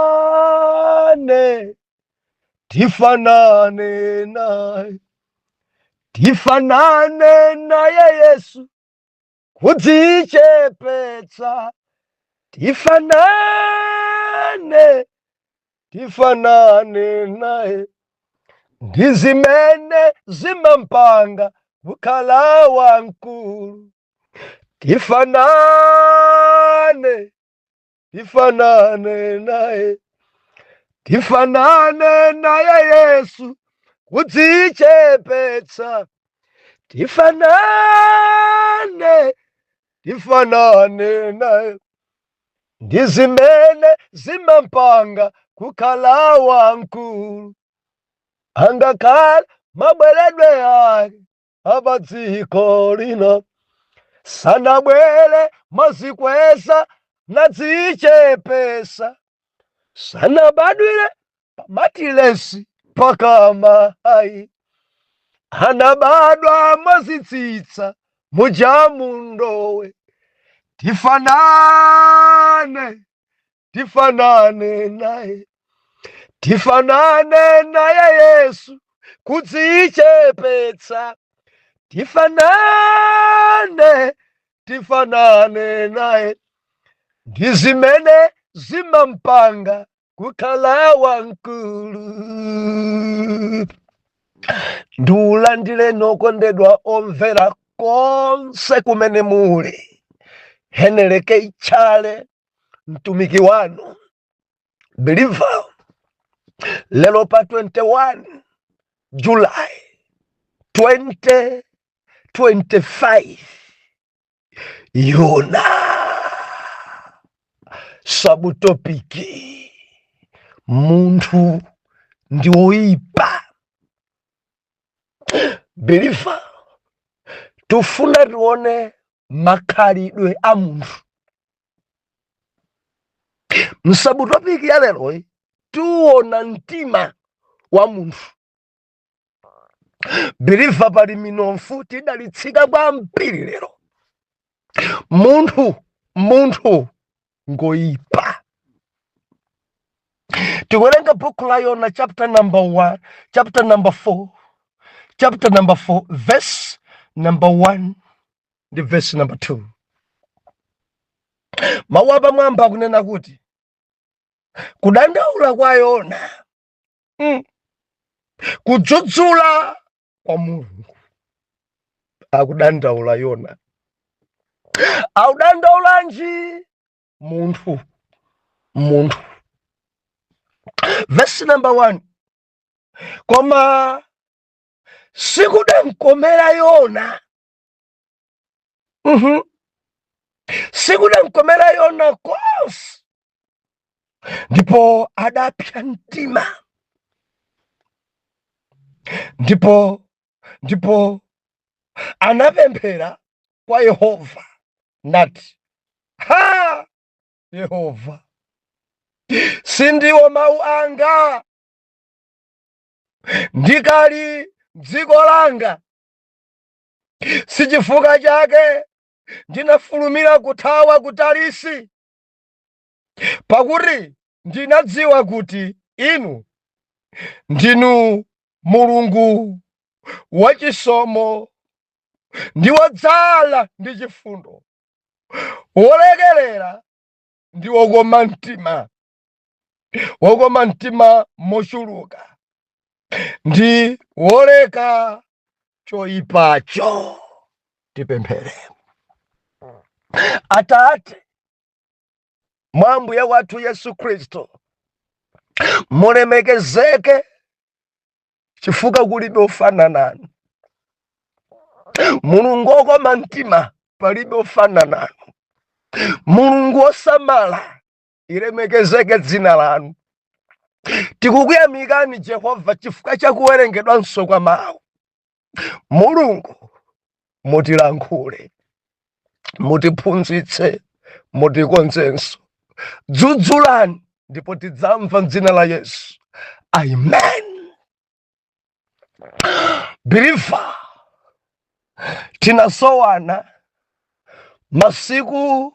Tifanane, tifanane naye, tifanane naye Yesu, kudzichepetsa. Tifanane, tifanane naye, ndi zimene zimampanga kukhala wamkulu. Tifanane, tifanane naye, tifanane naye Yesu, kudzichepetsa. Tifanane, tifanane naye, ndi zimene zimampanga kukhala wamkulu. Angakhale mabweredwe ake apadziko lino, sanabwere mozikweza nadzichepesa, sanabadwire pamatilesi pakama ayi, anabadwa mozitsitsa mujamundowe. Tifanane, tifanane naye, tifanane naye Yesu, kudzichepetsa. Tifanane, tifanane naye, ndi zimene zimampanga kukhala wamkulu. Ndiulandire okondedwa omvera konse kumene muli. Heneleke Ichale, mtumiki wanu believer, lero pa 21 July 2025. Yona subtopic, munthu ndi woyipa. Believer, tufuna tione makhalidwe a munthu. M'subtopic ya leroyi tiwona mtima wa munthu. Believer, pali minofu, tidalitsika kwambiri lero. Munthu, munthu ngoyipa. Tikuwerenga buku la Yona, chapter number 1, chapter number 4, chapter number 4, verse number 1 ndi verse number 2. Mawu apamwamba akunena kuti kudandaula kwa Yona, kudzudzula kwa Mulungu. Akudandaula Yona, akudandaulanji? Munthu, munthu. Verse number 1: koma sikudamkomera Yona, Sikudamkomera Yona konse, ndipo adapsa mtima, ndipo anapemphera kwa Yehova nati, "Ha, Yehova, sindiwo mawu anga ndikali mdziko langa? Si chifukwa chake ndinafulumira kuthawa ku Tarisi? Pakuti ndinadziwa kuti inu ndinu Mulungu wachisomo ndi wodzala ndi chifundo, wolekerera ndi wokoma mtima, wokoma mtima mochuluka ndi woleka choyipacho." Tipemphere. Atate, mwa Ambuye wathu Yesu Khristu, mulemekezeke, chifukwa kulibe ofanana nanu. Mulungu okoma mtima, palibe ofanana nanu. Mulungu osamala, ilemekezeke dzina lanu. Tikukuyamikani Jehova chifukwa chakuwerengedwanso kwa mawu. Mulungu, mutilankhule, mutiphunzitse, mutikonzenso. Dzudzulani ndipo tidzamva, mdzina la Yesu, amen. Believer, tinasowana masiku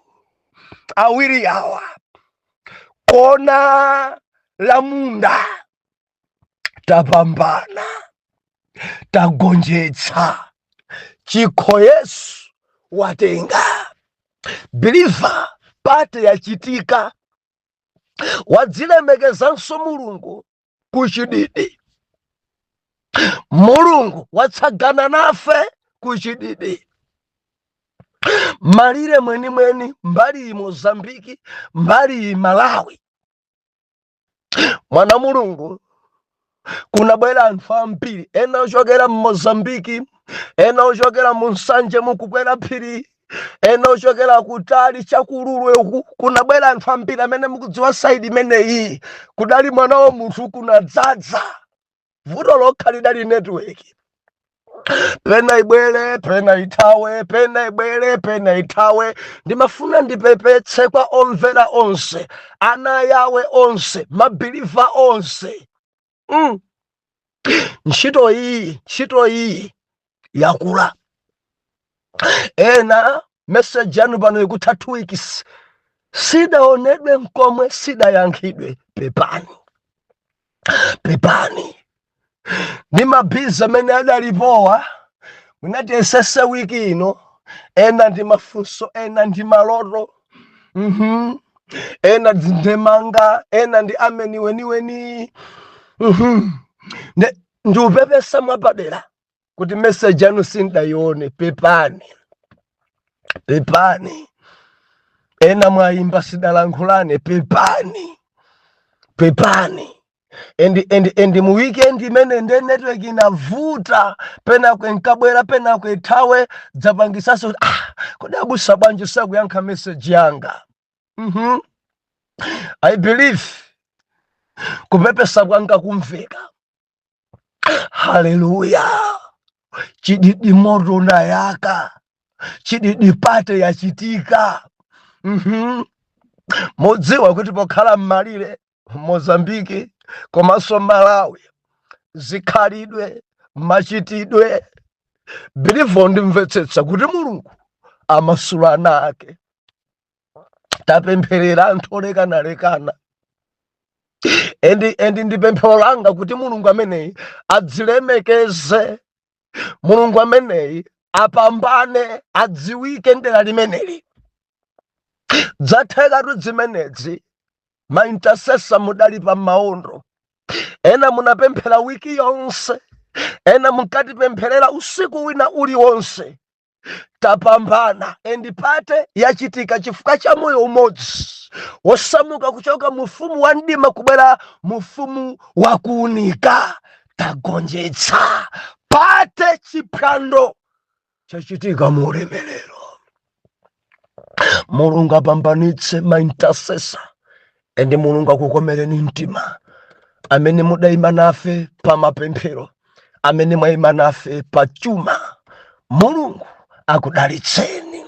awiri awa. Kona la munda tapambana, tagonjetsa chikho, Yesu watenga. Believer, party yachitika, wadzilemekezanso Mulungu kuchididi. Mulungu watsagana nafe kuchididi, malire mwenimweni, mbali iyi Mozambiki, mbali iyi Malawi. Mwana Mulungu, kunabwera anthu ambiri, ena ochokera mMozambiki, ena ochokera mu Nsanje mukukwera phiri, ena ochokera kutali chakululwe uku. Kunabwera anthu ambiri amene mukudziwa side imeneyi. Kudali mwana wa munthu, kunadzadza. Vuto lokha lidali network, pena ibwere, pena ithawe, pena ibwere, pena ithawe. Ndimafuna ndipepetse kwa omvera onse, ana yawe onse, ma believer onse. Ntchito iyi, ntchito iyi yakula. Ena message yanu pano ikutha 2 weeks, sidaonedwe nkomwe, sidayankhidwe. Pepani, pepani ndi ma busy amene adalipowa. Munati esese wiki ino. Ena ndi mafunso, ena ndi maloto, Ena ndemanga, ena ndi ameni weniweni. Ndiupepesa mwapadera kuti message yanu sindayione. Pepani, pepani. Ena mwayimba, sidalankhulane. Pepani, pepani. And mu weekend imene nde network inavuta, penako inkabwera, penako ithawe, dzapangisanso kuti, "Ah, kodi abusa bwanji sakuyankha message yanga?" I believe kupepesa kwanga kumveka. Haleluya! Chididi moto unayaka, chididi party yachitika. Mudziwa kuti pokhala m'malire Mozambiki komanso Malawi, zikhalidwe, machitidwe, believer, ndimvetsetsa kuti Mulungu amasula ana ake. Tapempherera anthu olekanalekana, and ndi pemphero langa kuti Mulungu ameneyi adzilemekeze, Mulungu ameneyi apambane, adziwike ndera limeneli. Dzathekatu zimenezi. Ma intercessor mudali pa maondo, ena munapemphera wiki yonse, ena munkatipempherera usiku wina uliwonse. Tapambana and party yachitika chifukwa cha moyo umodzi wosamuka kuchoka mu ufumu wa mdima kubwera mu ufumu wa kuunika. Tagonjetsa, party, chiphwando chachitika mu ulemerero. Mulungu apambanitse ma intercessor and Mulungu akukomereni mtima amene mudayima nafe pa mapemphero, amene mwayima nafe pa chuma. Mulungu akudalitseni.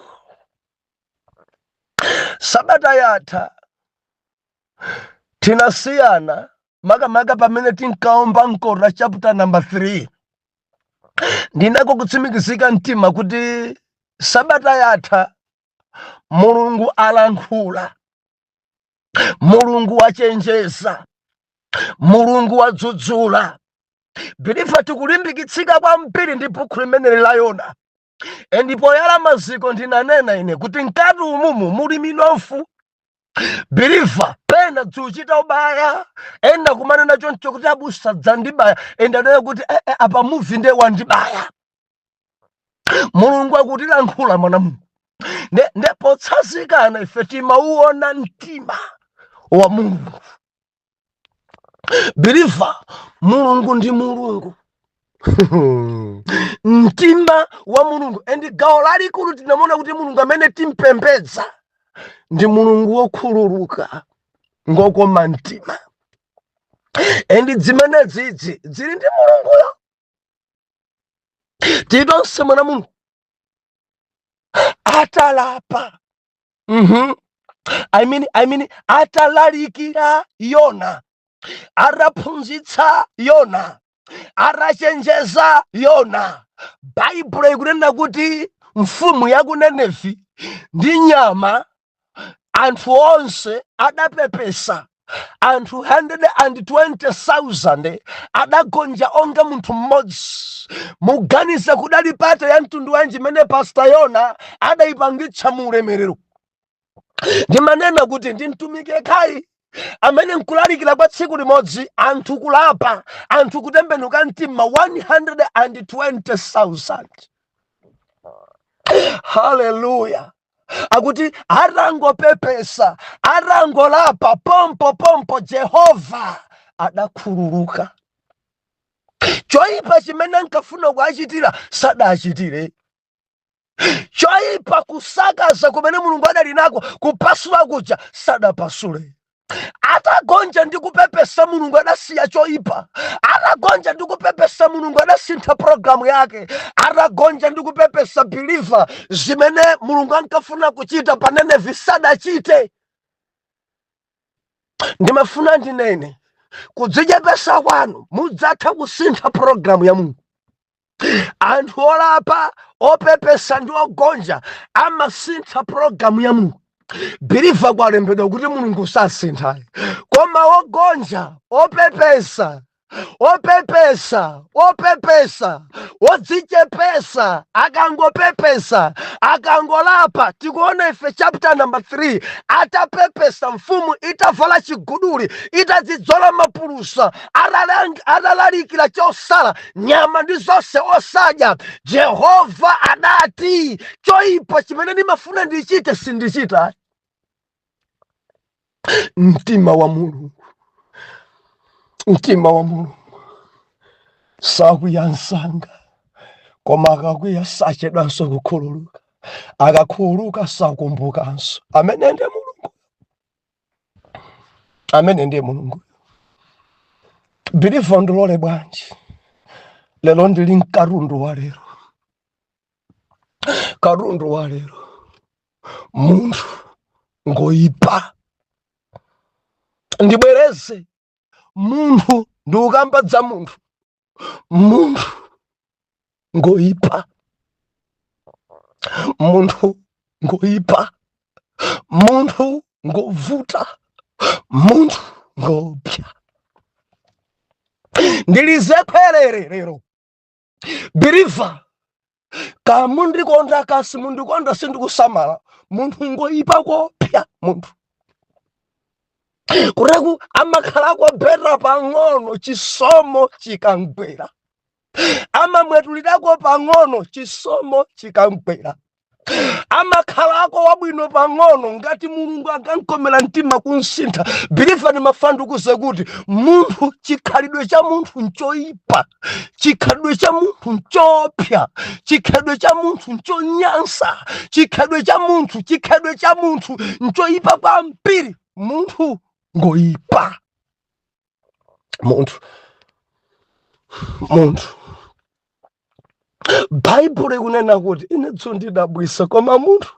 Sabata yatha tinasiyana makamaka pamene tinkaomba mkota chapter number 3. Ndinako kutsimikizika mtima kuti sabata yatha Mulungu alankhula, Mulungu wachenjeza, Mulungu wadzudzula. Believer, tikulimbikitsika kwambiri ndi bukhu limeneli la Yona. Ndipo yala maziko ndinanena ine kuti mkati umumu muli minofu. Believer, pena dzuchita ubaya, ena kumanena choncho kuti, "Abusa dzandibaya." Ende anena kuti, "Eh, eh, apa muvi nde wandibaya." Mulungu akutilankhula, mwana Mulungu. Nde potsazikana ife timauona mtima wa Mulungu. Believer, Mulungu ndi Mulungu, mtima wa Mulungu. And gawo lalikulu tinamuona kuti Mulungu amene timpembedza ndi Mulungu wokhululuka, ngokoma mtima, and zimene dzidzi zili ndi Mulunguyo. Titonse, mwana Mulungu, atalapa, I mean, atalalikira Yona, ataphunzitsa Yona, atachenjeza Yona, Baibulo ikunena kuti mfumu ya ku Nenevi ndi nyama, anthu onse adapepesa. Anthu 120,000 adagonja onga munthu mmodzi. Muganize kudali party ya mtundu wanji imene Pastor Yona adayipangitsa mu ulemerero? Ndimanena kuti ndi mtumiki yekhayi amene nkulalikira kwa tsiku limodzi, anthu kulapa, anthu kutembenuka mtima 120,000. Haleluya! Akuti atangopepesa, atangolapa, pompo pompo Jehova adakhululuka. Choyipa chimene ankafuna kuachitira sadachitire. Choyipa, kusakaza kumene Mulungu adali nako, kupasula kuja, sadapasule. Atagonja ndi kupepesa, Mulungu adasiya choyipa. Atagonja ndi kupepesa, Mulungu adasintha programu yake. Atagonja ndi kupepesa, believer, zimene Mulungu ankafuna kuchita pa Nenevi sadachite. Ndimafuna ndinene, kudzichepesa kwanu mudzatha kusintha programu ya Mulungu. Anthu olapa, opepesa ndi ogonja amasintha programu ya Mulungu. Believer, kwalembedwa kuti Mulungu sasinthayi, koma ogonja, opepesa, opepesa, opepesa, odzichepesa, akangopepesa, akangolapa, tikuona ife chapter number 3, atapepesa, mfumu itavala chiguduli, itadzidzola mapulusa, atalalikira chosala nyama ndi zonse osadya, Jehova adati, "Choyipa chimene ndimafuna ndichite sindichita." Mtima wa Mulungu, mtima wa Mulungu sakwiya msanga, koma akakwiya sachedwanso kukhululuka, akakhululuka sakumbukanso. Amene ndiye Mulungu, amene ndiye Mulungu. Believer, ndilole bwanji lero ndili mkatundu wa lero, katundu wa lero, munthu ngoyipa. Ndibwereze, munthu, ndiukamba dza munthu, munthu ngoyipa, munthu ngoyipa, munthu ngovuta, munthu ngopya. Ndilize khwerere lero, believer, kamundikonda kasi mundikonda, sindikusamala. Munthu ngoyipa kopya. Munthu kureku amakhalako better pang'ono chisomo chikamgwera, amamwetulirako pang'ono chisomo chikamgwera, amakhalako wabwino pang'ono ngati Mulungu akankomera mtima kunsintha. Believer, ndimafandukuze kuti munthu, chikhalidwe cha munthu nchoyipa, chikhalidwe cha munthu nchopya, chikhalidwe cha munthu nchonyansa, chikhalidwe cha munthu, chikhalidwe cha munthu nchoyipa kwambiri. Munthu ngoyipa, munthu, munthu. Baibulo ikunena kuti ine dzondidabwisa, koma munthu,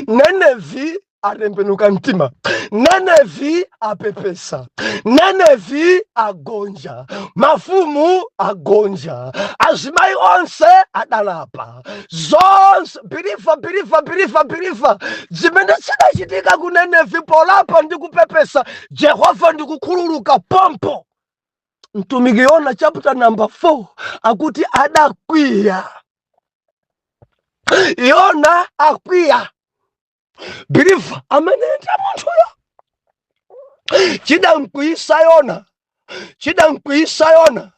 Nenevi atembenuka mtima, Nenevi apepesa, Nenevi agonja, mafumu agonja, azimayi onse adalapa, zonse. Believer, believer, believer, believer, zimene zidachitika ku Nenevi polapa ndi kupepesa, Jehova ndikukhululuka pompo. Mtumiki Yona chapter number 4 akuti adakwiya. Yona akwiya. Believer, amene ndi munthuyo, chidamkwiyisa Yona, chidamkwiyisa Yona,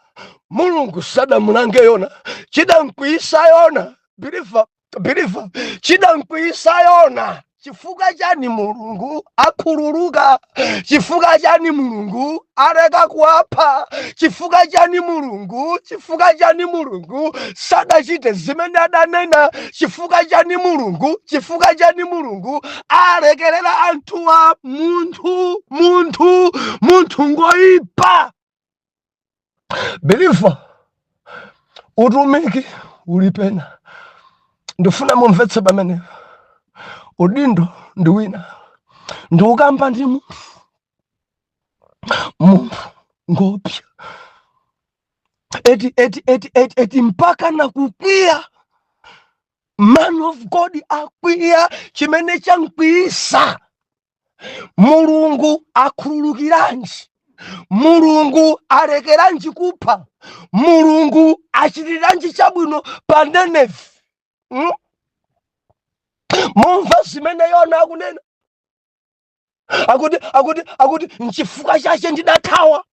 Mulungu sadamulange Yona. Chidamkwiyisa Yona, believer, believer, chidamkwiyisa Yona chifukwa chani Mulungu akhululuka? Chifukwa chani Mulungu aleka kuwapha? Chifukwa chani Mulungu, chifukwa chani Mulungu sadachite zimene adanena? Chifukwa chani Mulungu, chifukwa chani Mulungu alekerera anthuwa? Munthu, munthu, munthu ngoyipa. Believer, utumiki uli pena, ndifuna mumvetse pamenepo. Udindo ndi wina, ndiukamba ndi munthu. Munthu ngopya eti, eti, eti, eti, eti, mpaka nakukwiya. Man of God akwiya. Chimene chankwiyisa Mulungu akhululukiranji? Mulungu alekeranji kupha? Mulungu achitiranji chabwino pa Nenevi? Mumva zimene Yona akunena, akuti, "Nchifukwa chache ndidathawa.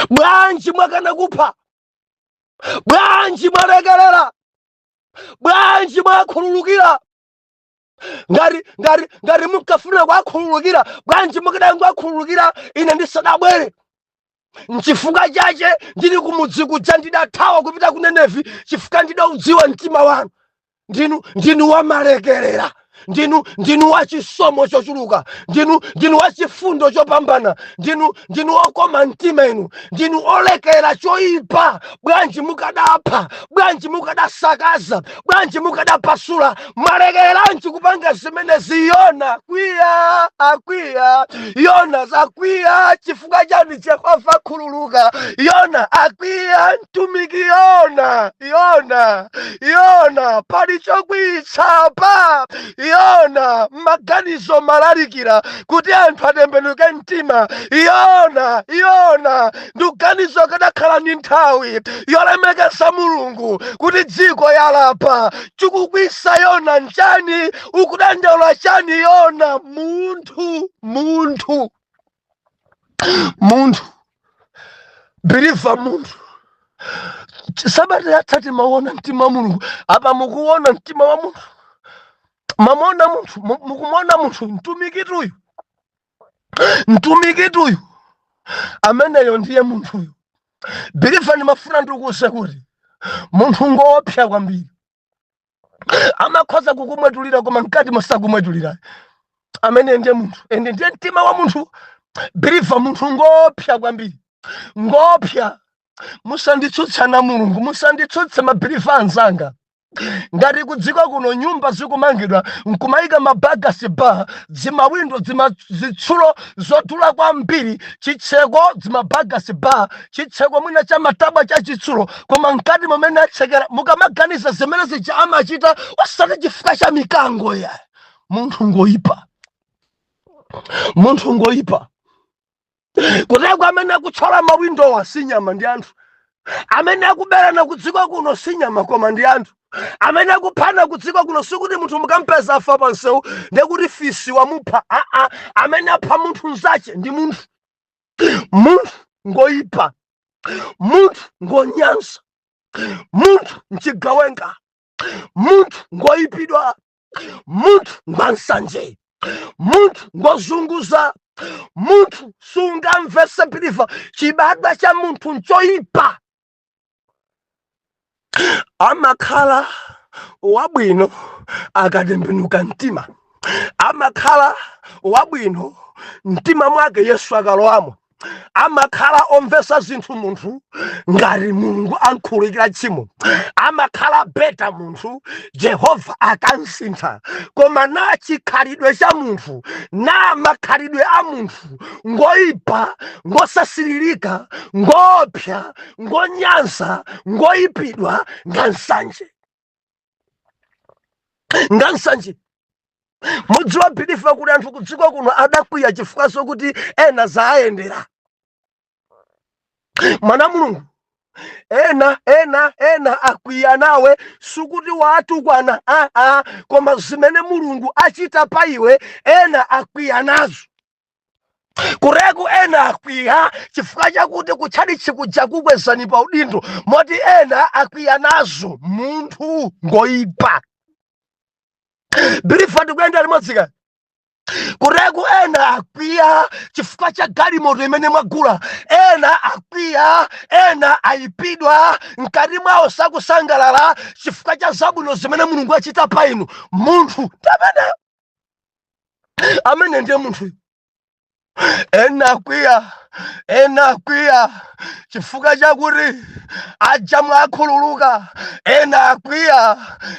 Bwanji mwakana kupha? Bwanji mwalekerera? Bwanji mwakhululukira? Ngati munkafuna kuwakhululukira, bwanji mukadangowakhululukira ine ndisadabwere? Nchifukwa chache ndili kumudzi kuja ndidathawa kupita ku Nenevi, chifukwa ndidaudziwa mtima wanu. Ndinu wamalekerera, ndinu wachisomo chochuluka, ndinu wachifundo chopambana, ndinu okoma mtima, inu ndinu olekera choyipa. Bwanji mukadapha? Bwanji mukadasakaza? Bwanji mukadapasula? Mwalekeranji kupanga zimenezi?" Yona kwiya, akwiya Yona, zakwiya chifukwa chani Jehova khululuka? Yona akwiya, mtumiki Yona. Yona, Yona, pali chokwiyitsa pa Yona? Maganizo malalikira kuti anthu atembenuke mtima. Yona, Yona, ndikuganizo kadakhala ndi nthawi yolemekeza Mulungu kuti dziko yalapa. Chikukwisa Yona nchani? Ukudandaula chani, Yona? Munthu, munthu, munthu, believer, munthu. Sabata yatha timaona mtima wa Mulungu. Apa mukuona mtima wa munthu, mamona munthu, mukumona munthu, mtumikituyu, mtumikituyu ameneyo ndiye munthuyu. Believer, ndimafuna ndikuwuze kuti munthu ngoopsa kwambiri. Amakhoza kukumwetulira koma mkati musakumwetulira. Amene ndiye munthu, ende ndiye mtima wa munthu. Believer, munthu ngoopsa kwambiri, ngoopsa. Musanditsutsana Mulungu, musanditsutse ma believer anzanga. Ngati kudziko kuno nyumba zikumangidwa nkumayika mabagasi bar, dzimawindo dzima zitsulo zodula kwambiri, chitseko dzimabagasi bar, chitseko mwina cha matabwa cha chitsulo, koma mkati mumene atsekera, mukamaganiza zimene zija amachita osati chifukwa cha mikango ya munthu ngoyipa, munthu ngoyipa. Kuteko amene akuthyola mawindowa si nyama, ndi anthu. Amene akuberana kudziko kuno si nyama, koma ndi anthu. Amene akuphana kudziko kuno, sikuti munthu mukampeza afa pansewu ndekuti fisi wamupha, aa. Amene apha munthu mzache ndi munthu. Munthu ngoyipa, munthu ngonyansa, munthu nchigawenga, munthu ngoyipidwa, munthu ngwansanje, munthu ngozunguza, munthu sungamvese. Believer, chibadwa cha munthu nchoyipa. Amakhala wabwino akatembenuka mtima, amakhala wabwino mtima mwake Yesu akalowamo, amakhala omvesa zinthu munthu ngati Mulungu ankhululukira tchimo, amakhala better munthu Jehova akansintha. Koma na chikhalidwe cha munthu na makhalidwe a munthu, ngoyipa, ngosasililika, ngoopsa, ngonyansa, ngoyipidwa, ngansanje, ngansanje. Mudziwa, believer, kuti anthu kudziko kuno adakwiya chifukwa sokuti ena zaayendera. Mwana Mulungu, ena akwiya nawe, sikuti watukwana, aa, koma zimene Mulungu achita pa iwe ena akwiya nazo. Kureku ena akwiya chifukwa chakuti kutchalitchi kuja kukwezani pa udindo, moti ena akwiya nazo. Munthu ngoyipa. Believer, tikuyenda limodzi. Kureku ena akwiya chifukwa cha galimoto imene mwagula. Ena akwiya, ena ayipidwa mkati mwawo, sakusangalala chifukwa cha zabwino zimene Mulungu achita pa inu. Munthu ndamene amene ndiye munthuyu. Ena akwiya, ena akwiya chifukwa chakuti aja mwakhululuka. Ena akwiya,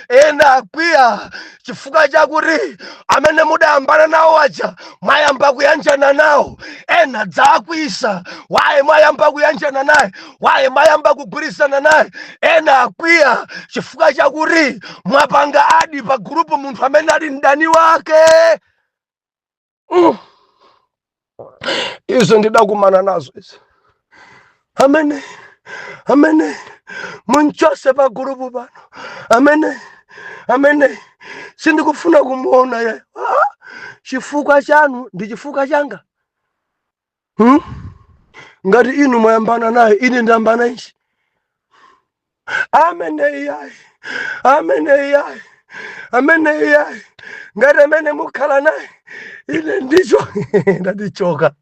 ena akwiya chifukwa chakuti amene mudayambana nawo aja mwayamba kuyanjana nawo. Ena dzakwisa waye mwayamba kuyanjana naye, waye mwayamba kugwirizana naye. Ena akwiya chifukwa chakuti mwapanga add pa group munthu amene ali mdani wake. Izo ndidakumana nazo izi. Amene amene munchose pa gulupu pano, amene amene sindikufuna kumuona ye. Ah, chifukwa chanu ndi chifukwa changa, Ngati inu mwayambana naye, ine ndayambana ichi. Amene iyayi, amene iyayi, amene iyayi, ngati amene mukhala naye, ine ndicho ndatichoka.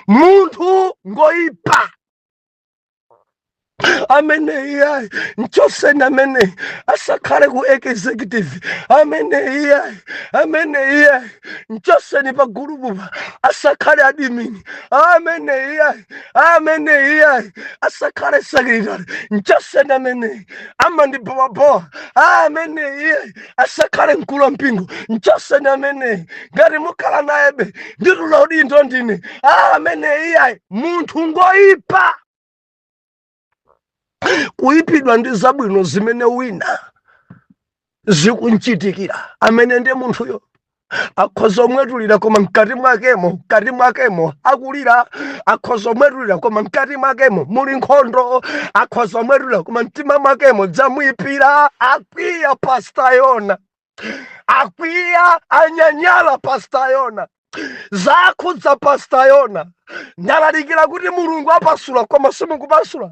Munthu ngoipa. Amene iyayi, nchoseni amene asakhale ku executive. Amene iyayi, amene iyayi, nchoseni pa gulupupa, asakhale admin. Amene iyayi, amene iyayi, asakhale secretary. Nchoseni amene amandibowabowa. Amene iyayi, asakhale mkulu wa mpingo. Nchoseni amene, ngati mukhala nayebe, nditula udindo ndine. Amene iyayi. Munthu ngoipa, kuyipidwa ndi zabwino zimene wina zikunchitikira. Amene ndiye munthuyo akhoza omwetulira, koma mkati mwakemo, mkati mwakemo akulira. Akhoza omwetulira, koma mkati mwakemo muli nkhondo. Akhoza omwetulira, koma mtima mwakemo dzamuyipira. Akwiya Pastor Yona, akwiya, anyanyala Pastor Yona, zakhudza Pastor Yona. Ndalalikira kuti Mulungu apasula, koma simukupasula.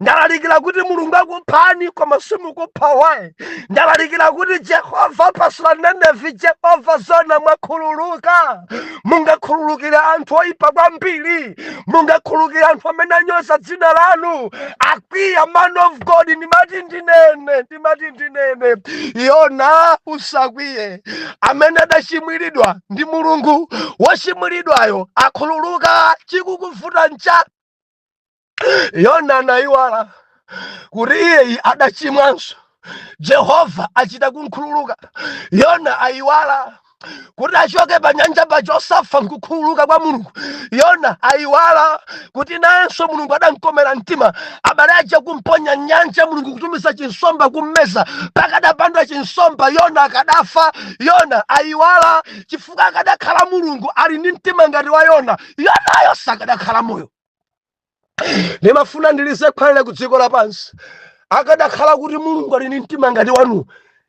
Ndalalikira kuti Mulungu akuphani, koma simukupha. Waye ndalalikira kuti Jehova apasula Nenevi. Jehova, zona mwakhululuka? Mungakhululukire anthu oyipa kwambiri? Mungakhululukire anthu amene anyoza dzina lanu? Akwiya man of God. Ndimati ndinene, ndimati ndinene, Yona, usakwiye. Amene adachimwiridwa ndi Mulungu, wochimwiridwayo akhululuka. Chikukuvuta ncha? Yona anayiwala kuti iyeyi adachimwanso, Jehova achita kunkhululuka. Yona ayiwala kuti achoke pa nyanja paja osafa nkukhululuka kwa Mulungu. Yona ayiwala kuti nayenso Mulungu adamkomera mtima. Abale aja kumponya nyanja, Mulungu kutumiza chinsomba kummeza. Pakadapanda chinsomba, Yona akadafa. Yona ayiwala, chifukwa akadakhala Mulungu ali ndi mtima ngati wa Yona, Yonayo sakadakhala moyo. Ndimafuna ndilize khwalire ku dziko lapansi. Akadakhala kuti Mulungu ali ndi mtima ngati wanu,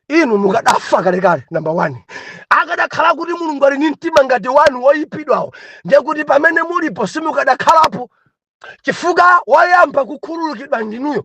inu mukadafa kalekale. Number 1, akadakhala kuti Mulungu ali ndi mtima ngati wanu woyipidwawo, ndiye kuti pamene mulipo simukadakhalapo, chifukwa woyamba kukhululukidwa ndinuyo,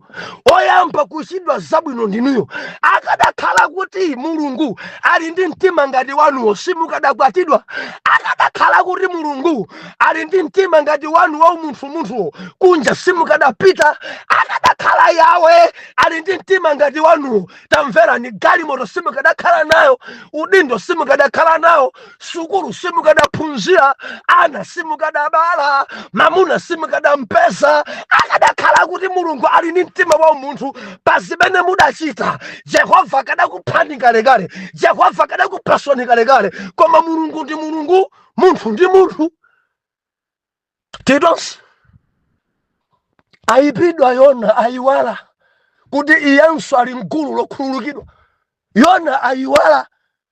woyamba kuchitidwa zabwino ndinuyo. Akadakhala kuti Mulungu ali ndi mtima ngati wanuwo, simukadakwatidwa. Akadakhala kuti Mulungu ali ndi mtima ngati wanu wa umunthu munthuwo, kunja simukadapita. Akadakhala Yawe ali ndi mtima ngati wanuwo, tamverani, galimoto simukadakhala nayo, udindo simukadakhala nawo, sukulu simukadaphunzira, ana simukadabala, mamuna simukadampeza. Akadakhala kuti Mulungu ali ndi mtima wa umunthu, pa zimene mudachita, Jehova akadakuphani kalekale, Jehova akadakuphasoni kalekale. Koma Mulungu ndi Mulungu, munthu ndi munthu. Titonse ayipidwa. Yona ayiwala kuti iyenso ali mgulu lokhululukidwa. Yona ayiwala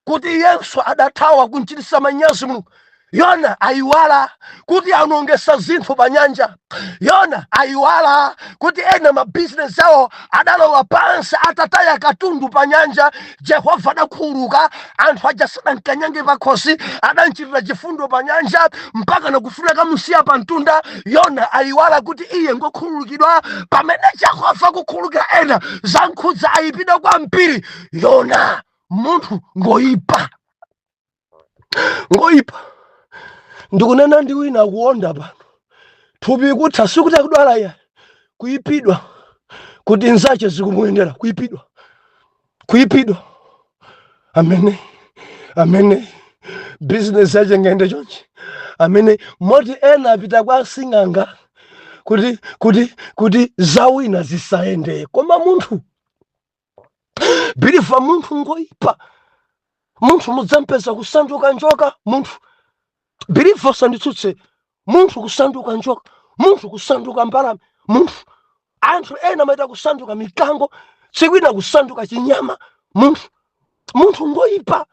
kuti iyenso adathawa kunchitisa manyazi Mulungu. Yona ayiwala kuti anongesa zinthu pa nyanja. Yona ayiwala kuti ena mabizinesi awo adalowa pansi atataya katundu pa nyanja. Jehova adakhululuka, anthu aja sadankanyange pakhosi, adanchitira chifundo pa nyanja mpaka nakufuna kamusiya pa mtunda. Yona ayiwala kuti iye ngokhululukidwa. Pamene Jehova kukhululukira ena, zankhudza, ayipidwa kwambiri. Yona munthu ngoyipa, ngoyipa. Ndikunena ndi wina akuonda pano, thupi kutha, sikuti akudwala iya, kuyipidwa kuti nzache zikumuyendera, kuyipidwa, kuyipidwa. Amene amene bizinesi yache ngende chonchi, amene moti ena apita kwa sing'anga kuti zawina zisayende. Koma munthu believer, munthu ngoyipa. Munthu mudzampeza kusanduka njoka. Munthu believer, usanditsutse. Munthu kusanduka njoka, munthu kusanduka mbalame, munthu, anthu ena amaita kusanduka mikango, tsiku ina kusanduka chinyama. Munthu, munthu ngoyipa.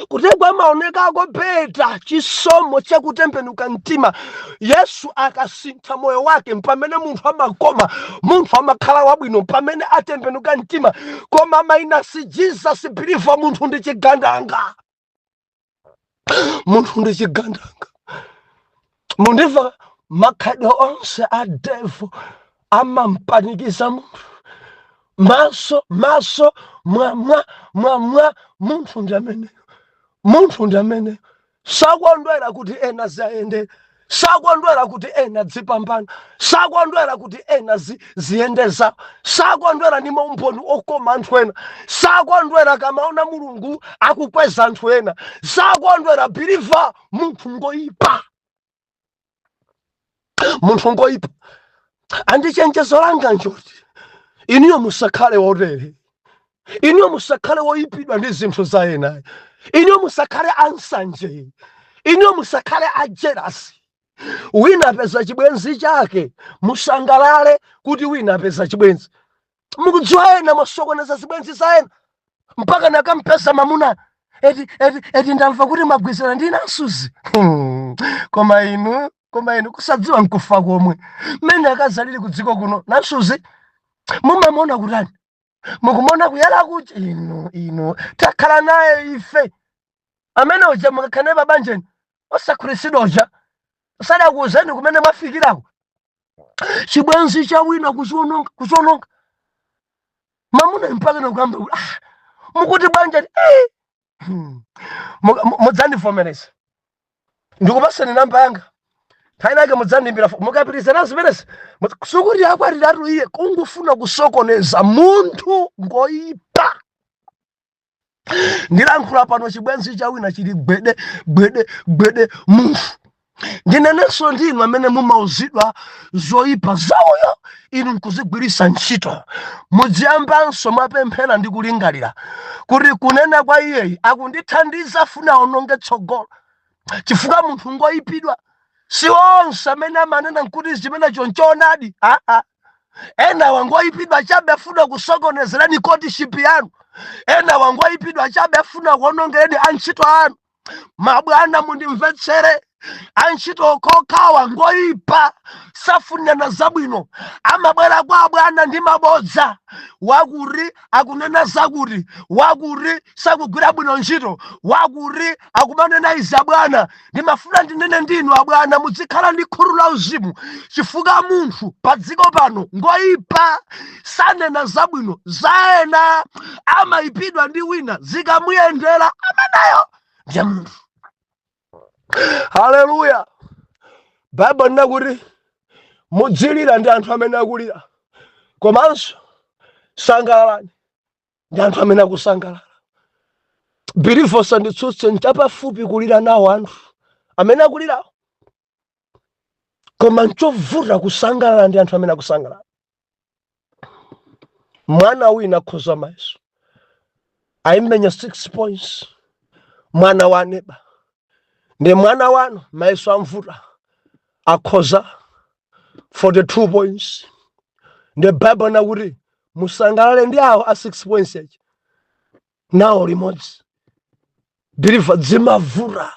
Kutengwa amaonekako better. Chisomo chakutembenuka mtima, Yesu akasintha moyo wake, pamene munthu amakoma, munthu amakhala wabwino pamene atembenuka mtima. Koma minus Jesus, believer, munthu ndi chigandanga, munthu ndi chigandanga. Mundimva? Makhalidwe onse a devil amampanikiza munthu. Maso maso mwamwa mwamwa. Munthu ndi ameneyo, munthu ndi ameneyo. Sakondwera kuti ena ziyende, sakondwera kuti ena zipambana, sakondwera kuti ena ziyende zawo, sakondwera ndi maumboni okoma anthu ena, sakondwera kamaona Mulungu akukweza anthu ena, sakondwera. Believer, munthu ngoyipa, munthu ngoyipa. Andichenjezo langa njoti inuyo musakhale wotere, inuyo musakhale woyipidwa ndi zinthu za ena, inuyo musakhale ansanje, inuyo musakhale a jealous. Wina apeza chibwenzi chake, musangalale kuti wina apeza chibwenzi. Mukudziwa ena mwasokoneza zibwenzi za ena mpaka nakampeza mamuna. Eti eti eti, ndamva kuti mwagwizana ndi nansuzi. Koma inu, koma inu, kusadziwa nkufa komwe. Mmene akazalili ku dziko kuno, nansuzi mumamona kutani? Mukumona kuyala kuja? Inu, inu, takhala naye ife amene uja. Mukakhale pabanjeni osakhutitsidwa uja, sadakuwuzeni kumene mwafikirako. Chibwenzi cha wina kuchiononga, kuchiononga. Mamuna mpaka nakuyamba kuti, ah, mukuti bwanja? Eh. Mudzandivomereza, ndikupaseni namba yanga, nthawi nake mudzandimbira. Mukapitiriza nazo zimenezi, sikuti akwatiratu iye, kungofuna kusokoneza. Munthu ngoyipa. Ndilankhula pano, chibwenzi cha wina chili gwede gwede gwede. Munthu, ndinenenso ndinu amene mumauzidwa zoyipa zawoyo, inu nkuzigwirisa ntchito, mudziyambanso mwapemphera ndi kulingalira kuti kunena kwa iyeyi akundithandiza, afuna aononge tsogolo, chifukwa munthu ngoyipidwa. Si onse amene amanena nkuti chimenecho nchoonadi. Aa, ena wangoyipidwa chabe, afuna kusokonezerani courtship yanu. Ena wangoyipidwa chabe, afuna kuonongereni antchito anu. Mabwana, mundimvetsere, antchito okhaokhawa ngoyipa, safunirana zabwino. Amabwera kwa abwana ndi mabodza: wakuti akunena zakuti, wakuti sakugwira bwino ntchito, wakuti akumanena izi. Abwana, ndimafuna ndinene ndinu abwana, muzikhala ndi khutu la uzimu, chifukwa munthu pa dziko pano ngoyipa, sanena zabwino za ena, amayipidwa ndi wina zikamuyendera. Ameneyo ndiye munthu. Haleluya! Baibulo lina kuti mudzilira ndi anthu amene akulira, komanso sangalalani ndi anthu amene akusangalala. Believer, sanditsutse, nchapafupi kulira nawo anthu amene akulirawo, koma nchovuta kusangalala ndi anthu amene akusangalala. Mwana wina akhoza mayeso, ayimenya 6 points, mwana wa neba. Ndi mwana wanu mayeso amvuta, akhoza 42 points. Ndi Bible nakuti musangalale ndi awo a 6 points achi nawo limodzi. Believer, zimavuta,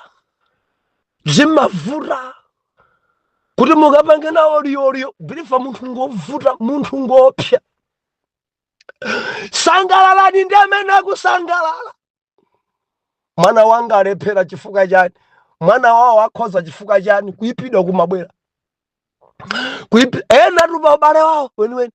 zimavuta kuti mukapange nawo liyoliyo. Believer, munthu ngovuta, munthu ngopsa. Sangalalani ndi amene akusangalala. Mwana wanga alephera chifukwa chani? Mwana wawo akhoza chifukwa chani? Kuyipidwa kumabwera. Ena tupa ubale wawo weniweni,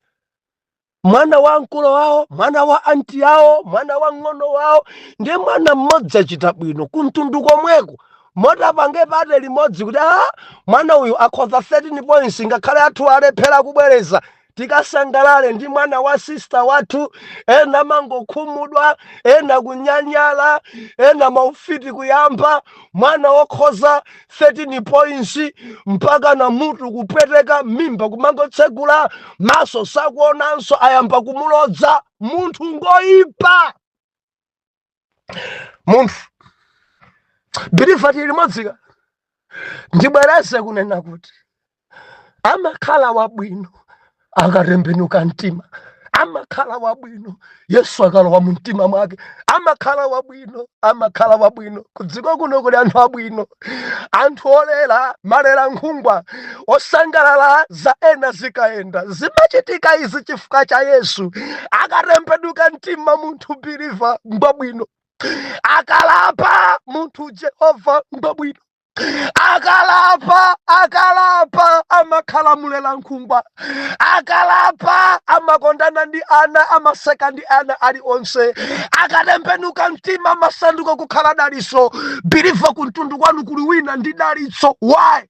mwana wa mkulu wawo, mwana wa anti yawo, mwana wa ng'ono wawo, ndiye mwana mmodzi achita bwino kumtundu komweko, motapange party limodzi kuti a mwana uyu akhoza 13 points, ngakhale athu alephera kubwereza, tikasangalale ndi mwana wa sister wathu. Ena mangokhumudwa, ena kunyanyala, ena maufiti kuyamba. Mwana wokhoza 13 points, mpaka na mutu kupweteka, mimba kumangotsegula, maso sakuonanso, ayamba kumulodza. Munthu ngoyipa munthu. Believer, tili limodzika? Ndibwereze kunena kuti amakhala wabwino akatembenuka mtima. Amakhala wabwino Yesu akalowa mu mtima mwake, amakhala wabwino, amakhala wabwino. Kudziko kuno kuli anthu abwino, anthu olera malera nkhungwa, osangalala za ena zikayenda. Zimachitika izi chifukwa cha Yesu. Akatembenuka mtima munthu, believer, ngwabwino. Akalapa munthu, Jehova ngwabwino. Akalapa, akalapa, amakhala mulela nkhungwa. Akalapa amakondana ndi ana, amaseka ndi ana ali onse. Akatembenuka mtima amasanduka kukhala dalitso. Believer, kumtundu kwanu kuli wina ndi dalitso. Why?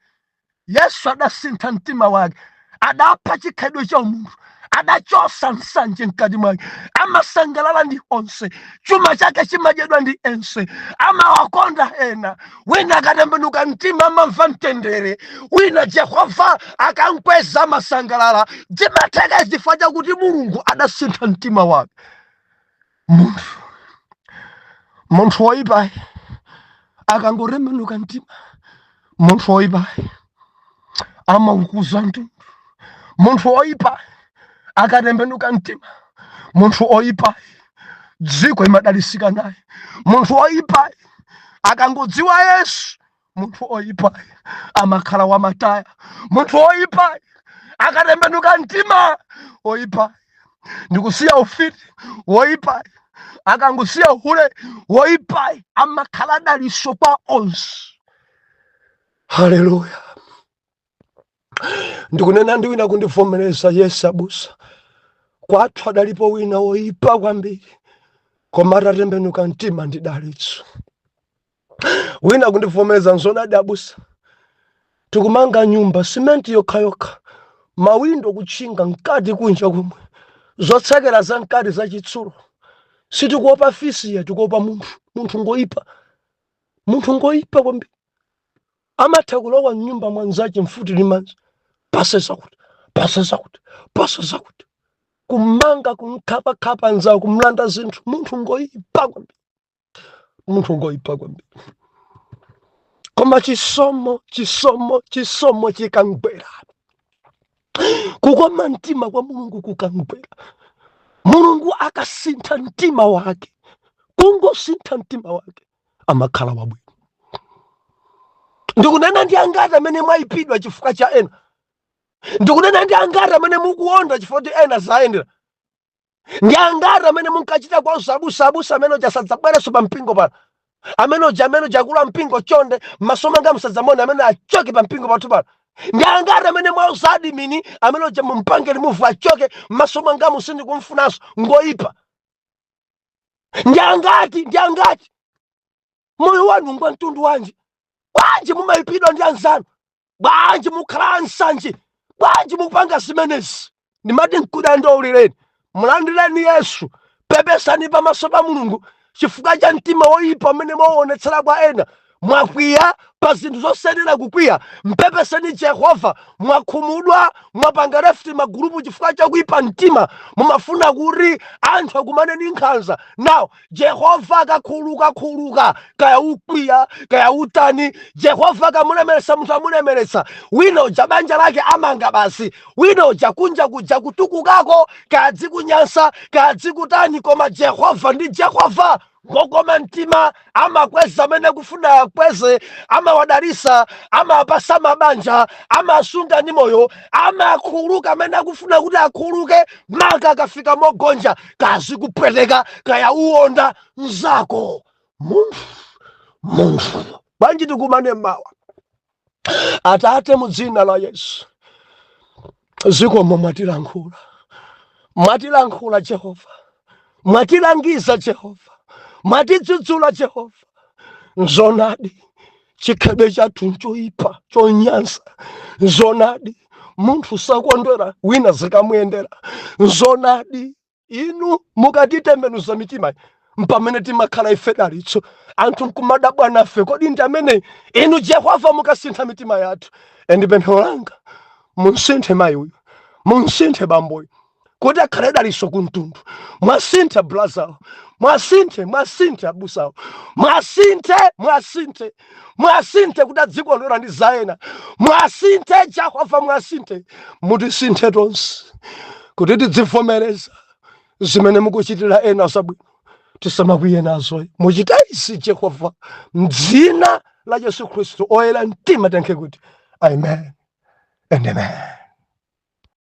Yesu adasintha mtima wake, adapha chikhalidwe cha umunthu, adachosa nsanje mkati mwake. Amasangalala ndi onse, chuma chake chimadyedwa ndi ense, amawakonda ena. Wina akatembenuka mtima amamva mtendere, wina Jehova akamkweza amasangalala. Zimatheka chifukwa chakuti Mulungu adasintha mtima wake. Munthu woyipayi akangotembenuka mtima, munthu woyipayi amaukuza mtundu. Munthu woyipa akatembenuka mtima, munthu oyipa dziko imadalisika naye. Munthu oyipa akangodziwa Yesu, munthu oyipa amakhala wamataya. Munthu oyipa akatembenuka mtima, oyipa ndikusiya ufiti, woyipa akangosiya hule, woyipa amakhala daliso kwa onse. Haleluya! Ndikunena ndi wina kundivomereza, "Yesu abusa, kwathu adalipo wina woyipa kwambiri, koma atatembenuka mtima ndi dalitso." Wina kundivomereza, "Nzonadi abusa, tikumanga nyumba, simenti yokhayokha, mawindo kutchinga mkati kunja komwe, zotsekera za mkati zachitsulo. Sitikuopa fisiya, tikuopa munthu. Munthu ngoyipa, munthu ngoyipa kwambiri, amatha kulowa mnyumba mwanzache, mfuti limanzi, pase zakuti, pase zakuti, pase zakuti, kumanga, kumkhapakhapa nzawo, kumlanda zinthu. Munthu ngoyipa kwambiri, munthu ngoyipa kwambiri." Koma chisomo, chisomo, chisomo chikangwera, kukoma mtima kwa Mulungu kukangwera, Mulungu akasintha mtima wake, kungosintha mtima wake, amakhala wabwino. Ndikunena ndi angati amene mwayipidwa chifukwa cha ena? Ndikunena ndi angati amene mukuonda chifukwa kuti ena zayendera? Ndi angati amene munkachita kwa abusa, "Abusa amene uja sadzabwerenso pa mpingo pano, amene uja, amene uja akulu mpingo, chonde m'maso mwanga musadzamone, amene achoke pa mpingo pathu pano"? Ndi angati amene mwauza admin, "Amene uja mumpange remove, achoke m'maso mwangamu, sindikumfunanso, ngoyipa"? Ndi angati? Ndi angati? Moyo wanu ngwa mtundu wanji? Bwanji mumayipidwa ndi anzanu? Bwanji mukhala ansanje? Bwanji mukupanga zimenezi? Ndimati nkudandaulireni, mulandireni Yesu, pepesani pamaso pa Mulungu chifukwa cha mtima woyipa umene mwaonetsera kwa ena. Mwakwiya pa zinthu zosenera kukwiya, mpepeseni Jehova. Mwakhumudwa, mwapanga left magulupu chifukwa chakuipa mtima, mumafuna kuti anthu akumane ndi nkhanza. Now Jehova akakhuluka khuluka, kaya ukwiya kaya utani, Jehova akamulemeretsa munthu, amulemeretsa. Wina uja banja lake amanga basi, wina uja kunja kuja kutukukako, kaya dzikunyansa kaya dzikutani, koma Jehova ndi Jehova, ngokoma mtima, amakweza amene kufuna akweze, amawadalisa, amapasa mabanja, amasunga ndi moyo, amakhuluka amene akufuna kuti akhuluke. Maka akafika mogonja, kazikupweteka kaya uwonda mzako, munthu, munthu bwanji? Tikumane mawa. Atate, mu dzina la Yesu, zikomo, mwatilankhula, mwatilankhula Jehova, mwatilangiza Jehova, mwatidzudzula Jehova. Nzonadi, chikhalidwe chathu nchoyipa, chonyansa. Nzonadi, munthu sakondwera wina zikamuyendera. Nzonadi, inu mukatitembenuza mitima mpamene timakhala ife dalitso, anthu nkumadabwa nafe, "Kodi ndi amene?" Inu Jehova mukasintha mitima yathu, and pemphero langa, munsinthe mayi uyu, munsinthe bamboyu kuti akhale dalitso kumtundu. Mwasinthe blazawo, mwasinthe, mwasinthe abusawo, mwasinthe, mwasinthe, mwasinthe kuti adzikondwera ndi zaena. Mwasinthe Jehova, mwasinthe, mutisinthe tonse kuti tidzivomereza. Zimene mukuchitira ena zabwino, tisamakwiye nazo. Muchita izi Jehova mdzina la Yesu Khristu. Oyera mtima tiyankhe kuti amen and amen.